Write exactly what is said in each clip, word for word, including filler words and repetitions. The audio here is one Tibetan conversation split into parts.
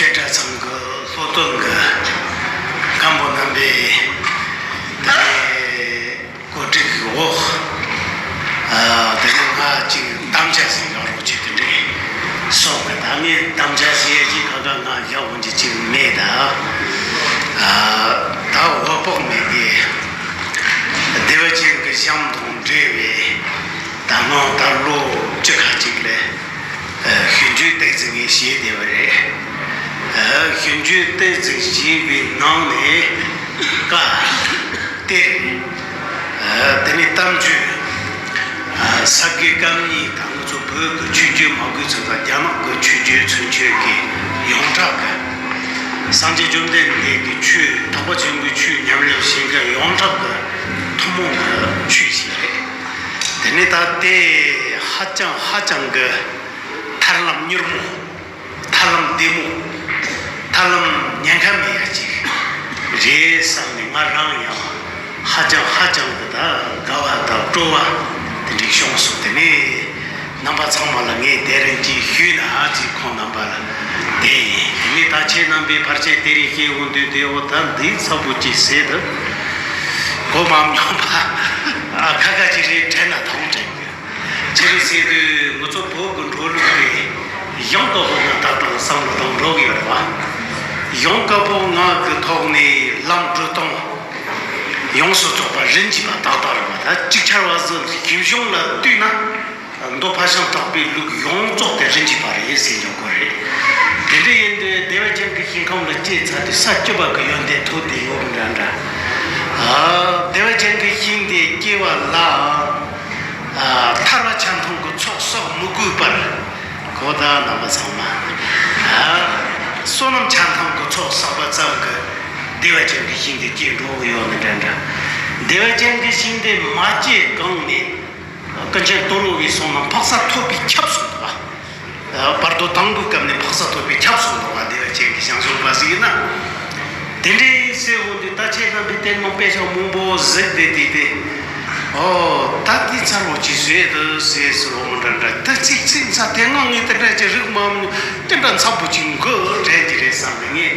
བཤད་གྲྭ་ཚང་གི་སློབ་སྟོན་གྱི་མཁན་པོ་རྣམ་པས་དེ་ནས་གོ་སྒྲིག་གི་འོག་ཨ་དེ་ནས་ང་ཅིག་དམ་བཅའ་ཟིག་ཡོད་རོགས་ཅིག་དེ་འདྲས་སོང་གི། ད་ངས་དམ་བཅའ་ཟིག་ཡ་ཅིག་ཁ་ཁ་ང་ཡག་པོ་འདི་ཅིག་མེད་ད། ཨ་ད་འོད་དཔག་མེད་ཀྱི་བདེ་བ་ཅན་གྱི་གཤམ་དང་འབྲེལ་བའི་ད་སྔོན་ད་ལོ་བཅུ་ཁ་ཅིག་ལས་ཨ་ཞིབ་འཇུག་ཏོག་ཙམ་ངས་བྱས་བསྡད་པ་རེད། ཨ་ཞིབ་འཇུག་ཏོག་ཙམ་བྱས་པའི་ནང་ནས་ཀ་དེ་རེད། ཨ་དེ་ནས་གཏམ་རྒྱུད། ཨ་ས་དགེ་བཀའ་རྙིང་དང་ང་ཚོ་བོད་ཀྱི་ཆོས་བརྒྱུད་མ་དགོས་ཚུལ་དང་རྒྱ་ནག་གི་ཆོས་བརྒྱུད་ཚུན་ཆོད་ཀྱི་ཡོངས་གྲགས་ཀྱི་སངས་རྒྱས་བཅོམ་ལྡན་འདས་ཀྱི་ཆོས་ཐེག་པ་ཆེན་པོའི་ཆོས་ཉམས་ལེན་བྱེད་མཁན་ཡོངས་གྲགས་ཀྱི་ཐུན་མོང་གི་ཆོས་ཤིག་རེད། དེ་ནས་ད་དེ་ཧ་ཅང་ཧ་ཅང་གི་ཐར་ལམ་མྱུར་མོ། ཐར་ལམ་བདེ་མོ། ཐར་ལམ་ཉེན་ཁ་མེད་ཡ་ཅིག་རེད་བསམ་ནས་ང་རང་ཡང་ཧ་ཅང་ཧ་ཅང་གི་ད་དགའ་བ་དང་སྤྲོ་བ་དེ་འདྲ་བྱུང་སོང་། དེ་ནས་རྣམ་པ་ཚང་མ་ལ་ངས་དེ་རིང་ཅིག་ཞུས་ན་ཨ་ཅིག་ཁོང་རྣམ་པ་ལ་དེ་ཡིན། དེ་ནས་ད་ཁྱེད་རྣམ་པས་ཕལ་ཆེར་དེ་རིང་བཤད་འོང་དུས་དེ་འོ་ད་འདི་ཚ་པོ་ཅིག་ཟེར་དུ་གོ་མ་མྱོང་པ་ཨ་ཁ་ཁ་ཅིག་རེད་དྲན་ན་ཐང་དྲན་གི། ཅི་རེད་ཟེར་དུས་ང་ཚོ་བོད་ཀྱི་འགྲོ་ལུགས་དེ་ཡང་དག་པོ་ང་ཏག་ཏག་བསམ་བློ་བཏང་འགྲོ་གི་ཡོད་རེད་བ། ཡང་དག་པོ་ང་གི་ཐོག་ནས་ལམ་འགྲོ་སྟངས་ཡོངས་སུ་རྫོགས་པ་རིན་གྱིས་པ་ཏག་ཏག་རེད་བ། ད་ཅིག་ཆར་བ་ཟིག་ཞིབ་གཞུང་ལ་བལྟས་ན་མདོ་ཕ་ཤང་གྲགས་པའི་ལུགས་ཡོངས་རྫོགས་དེ་རིན་གྱིས་པ་རེད་ཟེར་ཡོང་གི་རེད། དེ་འདྲ་ཡིན་དུས་བདེ་བ་ཅན་གྱི་ཞིང་ཁམས་ལ་སྐྱེས་ཚར་དུས་ས་བཅུ་པ་གི་ཡོན་ཏན་ཐོབ་བསྡད་ཡོད་པ་འདྲ་འདྲ། ཨ་བདེ་བ་ཅན་གྱི་ཞིང་དེ་སྐྱེ་བ་ལ། ཨ་ཐར་པ་ཆ་མཐུན་གྱི་ཚོགས་བསགས་མི་དགོས་པར། གོ་ད་རྣམ་པ་ཚང་མ། ཨ་བསོད་ནམས་ཆ་མཐུན་གྱི་ཚོགས་བསགས་པ་ཙམ་གྱིས་བདེ་བ་ཅན་གྱི་ཞིང་དེ་སྐྱེ་འགྲོ་གི་ཡོད་ནི་འདྲ་འདྲ། བདེ་བ་ཅན་གྱི་ཞིང་དེ་མ་སྐྱེས་གོང་ནས། ཀུན་མཁྱེན་དོ་རུང་བའི་གསུང་ནང་འཕགས་ས་ཐོབ་པས་ཁྱབ་གསུངས་འདུག་བ། བར་དོ་དང་པོའི་སྐབས་ནས་འཕགས་ས་ཐོབ་པས་ཁྱབ་གསུངས་འདུག་བ། བདེ་བ་ཅན་གྱི་ཞིང་སྦྱོང་བ་ཟིག་ཡིན་ན། དེ་འདྲའི་ཟེར་འོང་དུས་ད་ཁྱེད་རྣམ་པས་དེ་ནང་དཔེ་ཆ་མང་པོ་གཟིགས་བསྡད་དེ་དེ། ཨོ་ད་དེ་ཚར་བ་ཅིག་བཟོས་འདུག་ཟེར་ཟེར་འོ་མ་འདྲ་འདྲ་ད་ཚིག་ཚིག་ཚ་དེ་སྔ་ངས་དེ་འདྲ་ཅིག་རིག་མ་མྱོང་དེ་འདྲ་འཚབ་པོ་ཅིག་འགོད་དྲན་གྱི་རེད་བསམ་ནས་ངས་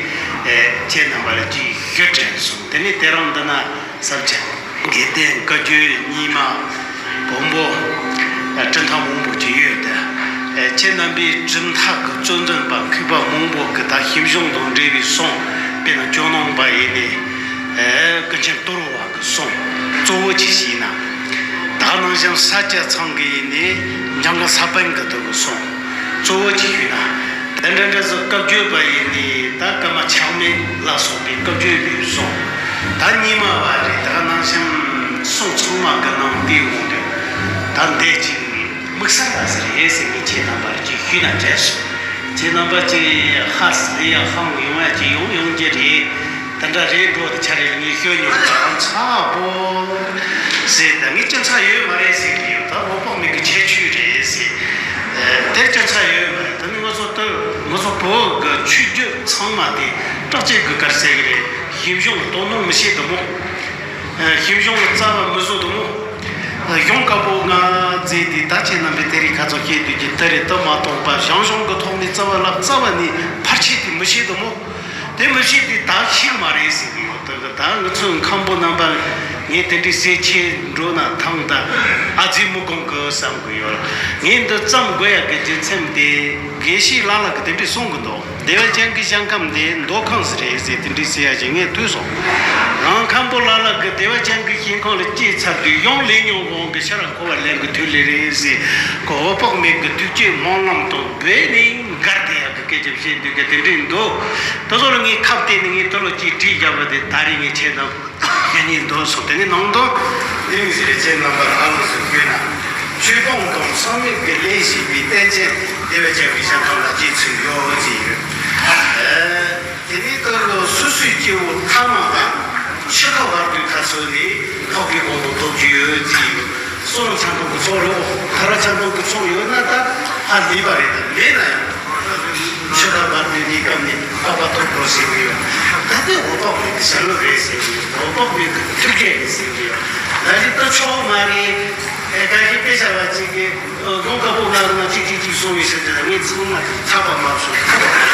ཁྱེད་རྣམ་པ་ལ་ཅིག་ཞུ་དྲན་སོང་། དེ་ནས་དེ་རིང་འདི་ན། བསམ་འཆར། དགེ་ལྡན་བཀའ་བརྒྱུད་རྙིང་མ་བོན་པོ་གྲུབ་མཐའ་མང་པོ་ཅིག་ཡོད་དེ། ཁྱེད་རྣམ་པས་གྲུབ་མཐའ་གི་གཙོ་འཛིན་པ་མཁས་པ་མང་པོ་གི་ད་ཞིབ་སྦྱོང་དང་འབྲེལ་བའི་གསུང་དཔེར་ན་ཇོ་ནང་པ་ཡིན་ནས་ཀུན་མཁྱེན་དོ་རུང་བ་གི་གསུང་གཙོ་བོ་ཅིག་ཞུས་ན། ད་ནང་བཞིན་ས་སྐྱ་ཚང་གི་ཡིན་ནས་འཇམ་མགོན་ས་པཎ་གི་དུ་གི་གསུང་གཙོ་བོ་ཅིག་ཞུས་ན། དེ་འདྲ་འདྲ་ཟིག་བཀའ་བརྒྱུད་པ་ཡིན་ནི་ད་བཀའ་མ་ཆགས་མེད་ལ་སོགས་པའི་བཀའ་བརྒྱུད་པའི་གསུང་། ད་རྙིང་མ་བ་རེད། ད་ནང་བཞིན་གསུང་ཚང་མ་གི་ནང་བལྟས་འོང་དུས་ད་འདས་ཅིག་དམིགས་བསལ་ལ་ཟེར་ཡས་ཟེར་ངས་ཁྱེད་རྣམ་པར་ཅིག་ཞུས་ན་འདྲ་ཞིག་ཁྱེད་རྣམ་པ་ཅིག་ཧ་ཟེར་ཡ་ཧང་ཡོང་ཡ་ཅིག་ཡོང་ཡོང་གི་རེད། དེ་འདྲ་རེད་འགྲོ་དེ་ཆ་རེ་ངས་ཤོད་མྱོང་ཙང་ཚ་པོ་ཟེར། ད་ངས་སྐྱོན་ཚ་ཡོད་མ་རེད་ཟེར་གི་ཡོད། ད་འོད་དཔག་མེད་ཀྱི་ཁྱད་ཆོས་རེད་ཟེར། དེ་སྐྱོན་ཚ་ཡོད་མ་རེད། ད་ནི་ང་ཚོ་ད་ང་ཚོ་བོད་ཀྱི་ཆོས་བརྒྱུད་ཚང་མ་དེ་སྐྲག་བཅད་ཀྱི་གར་ཟེར་གི་རེད། ཞིབ་སྦྱོང་ལ་དོ་སྣང་མི་བྱེད་དུ་མོ། ཞིབ་སྦྱོང་ལ་རྩ་བ་མི་བཟོ་དུ་མོ། གཞུང་བཀའ་པོད་ལྔ་མཛད་དེ་ད་ཁྱེད་རྣམ་པས་དེ་རིང་ཁ་ཚོ་བཤད་དུས་ཀྱི་དེ་རེད་དུ་མ་གཏོགས་པ་ཞང་ཞུང་གི་ཐོག་ནས་རྩ་བ་ལ་རྩ་བ་ནས་ཕར་ཆེར་དེ་མི་བྱེད་དུ་མོ། དེ་མི་བྱེད་དེ་ད་ཤིག་མ་རེད་ཟེར་གི་ཡོད། དེ་གི་ད་ང་ཚོའི་མཁན་པོ་རྣམ་པ་ངས་དེ་འདྲའི་གསལ་ཆེ་འགྲོ་ན་ཐང་ད་ཨ་ཙི་མི་དགོངས་གི་བསམ་གི་ཡོད། ངས་འདི་བརྩམས་དགོས་ཡ་གི་རྒྱུ་མཚན་དེ་དགེ་བཤེས་ལགས་ལགས་གི་དེ་འདྲའི་གསུང་གི་འདུག་བདེ་བ་ཅན་གྱི་ཞིང་ཁམས་འདི་མདོ་ཁམས་སུ་རེད་ཟེར་དེ་འདྲའི་ཟེར་ཡ་ཞིག་ངས་ཐོས་སོང་། རང་མཁན་པོ་ལ་ལ་གི་བདེ་བ་ཅན་གྱི་ཞིང་ཁམས་ལ་སྐྱེས་ཚར་དུས་ཡང་ལས་ཉོན་དབང་གི་ཤ་ར་འཁོར་བ་ལེན་གི་དུས་ལས་རེད་ཟེར་གོ་འོད་དཔག་མེད་ཀྱི་ཐུགས་བསྐྱེད་སྨོན་ལམ་དང་སྦས་ནས་འགལ་ཏེ་ཡག་གི་སྐད་ཆ་བཤད་འདུག་གི་དེ་འདྲའི་འདུག་དེ་ཚོ་ལ་ངས་ཁ་གཏད་ནས་ངས་དེ་ལོ་གཅིག་བྲིས་བརྒྱབ་པ་དེ་ད་རེས་ངས་ཁྱེད་རྣམས་ཞུ་སྙིང་འདོད་སོང་། དེ་ནས་ནང་དོན་གླིང་ཟེར་ཅན་རྣམ་པར་ཧ་ལོ་ཟེར་དགོས་ན། ཆོས་སྤོང་དང་མཚམས་མེད་ཀྱི་ལས་བྱེད་པའི་རྟེན་ཅན་བདེ་བ་ཅན་གྱི་ཞིང་ཁམས་ལ་སྐྱེས་ཚུལ་ཡོད་ཅེས་ཡོད། དེ་ནས་ད་ལོ་སོ་སོའི་སྐྱེ་བོ་ཐ་མ་དང་འཆི་ཁ་བར་དུ་ཁ་ཚོད་ནས་འཕགས་པའི་གོ་འཕང་ཐོབ་རྒྱུ་ཡོད་ཅེས་ཡོད། བསོད་ནམས་ཆ་མཐུན་གྱི་ཚོགས་ཡོད། ཐར་པ་ཆ་མཐུན་གྱི་ཚོགས་ཡོད་ན་ད་ཧ་ལས་པ་རེད། ད་མེད་ན་ཡང་། ཆོས་དང་བར་དུ་གནས་སྐབས་ནས་འཕགས་པ་ཐོབ་དགོས་ཟེར་གྱི་ཡོད། ད་ལྟའི་འོད་དཔག་མེད་ཀྱི་བྱིན་རླབས་རེད་ཟེར་གྱི་ཡོད། འོད་དཔག་མེད་ཀྱི་ཐུགས་བསྐྱེད་རེད་ཟེར་གྱི་ཡོད། ད་ཅི་ལྟ་ཆོག་མ་རེད། ཨེ་ག་ཞིག་དཔེ་ཆ་བ་ཅིག་གིས་གོང་དཀར་པོ་ང་ང་གཅིག་གཅིག་གཅིག་གསུང་བའི་ཕྱིར་དེ་ལ་ངས་ཚང་མ་ཚགས་པ་མ་བྱུང་།